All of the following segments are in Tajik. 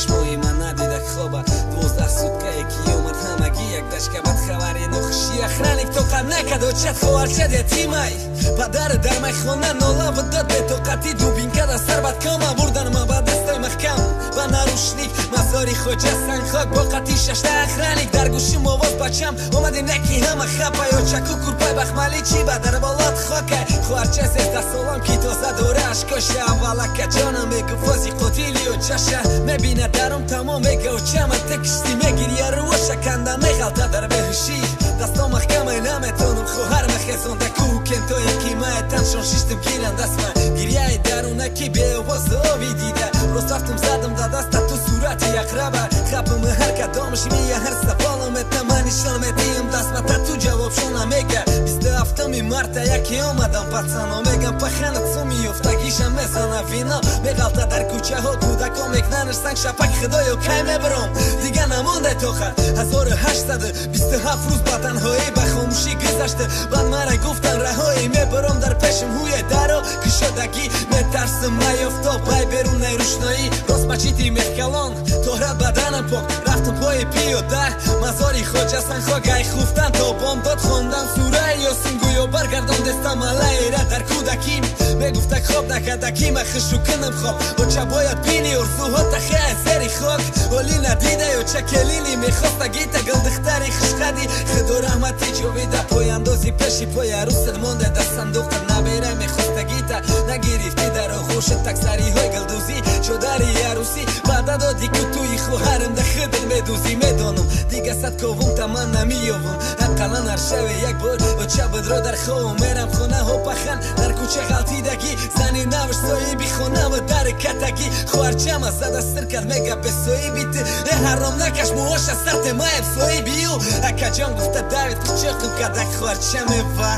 Чашмои ман надида хоба 12 суткае ки омад ҳамагӣ як дашка бад хабари нохуши охранник тоқат накард очат хоҳарчад ятимай падар дар майхона нола дод бетоқатӣ дубинка дар сар бад кома бурдан ма ба дастой маҳкам ба нарушник мазори хоҷа сангхок бо қати шашта охранник дар гӯшим овоз бачам омадем наки ҳама хапай очаку курпай бахмалӣ чӣ ба дар болот хокай хоҳарча 13 солам ки тоза дора ашкоша аввалака ҷонам мегуфт қотили очаша мебина дарум тамом мега очама ты кишти мегирия рӯоша канда меғалта дар беҳушӣ дастом маҳкамай наметонам хоҳар мехезонда кӯҳу кентое ки мае таншон шиштим гиран дастма гирияи дарунаки беовоз ови дида рост рафтум задам да даста ту сурати ақраба хапам ҳар кадомаш мия ҳар саволам это ман нишон медиҳам дастма та ту ҷавобшона мега 27-ми марта яке омадам пацано мегам паханат суми ёфтагиша мезана вино меғалта дар кӯчаҳо кӯдакон мекнанаш санг шапак. Худоё, кай мебаром, дига намонда тоқат. 1827 рӯз ба танҳоӣ ба хомӯшӣ гузашта. Баъд мара гуфтан раҳоӣ мебаром дар пешам ҳуе даро кушодагӣ метарсим наёфтоб ай берунаи рӯшноӣ. Рост мачити Мехкалон тоҳрат баданам пок рафтам пои пиёда мазори хоҷа Санхок ай хуфтан то бомдод хондан сураи Ёсин гӯё баргардон дестам алайра дар кӯдаким мегуфта хоб накардакӣ ма хишу кунам хоб оча бояд бини орзуҳо тахе зери хок оли надида оча келини мехоста гита гулдухтари хушқади худо раҳмати ҷовида пояндози пеши пои арӯсат монда дар сандуқат набера мехоста гита нагирифтӣ дар оғӯшат таксариҳои гулдӯзӣ чодари арӯсӣ ваъда додӣ ку туи хоҳарам да худат медӯзӣ. Медонам, дига сад ковум та ман намеёвам, ақаллан ҳар шаве як бор оча будро дар ховам. Мерам хонаҳо пахан дар кӯча ғалтидагӣ зани навш соҳиби хонаву дари катагӣ хоҳарчама зада сир кард мега бесоҳиби ту э ҳаром накаш муоша сарте маеб соҳиби ю акаҷон гуфта давид қучоқим кардак хоҳарчамева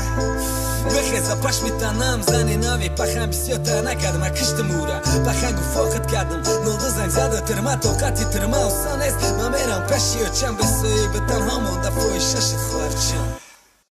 бихеза пашми танам зани нави пахан бисёртар накардам а киштим ура пахан гуфоқат кардам нолду занг зада тирма тоқати тирма осон нест ман мерам пеши очам бесоҳиби танҳо монда фоҳиша шуд хоҳарчам.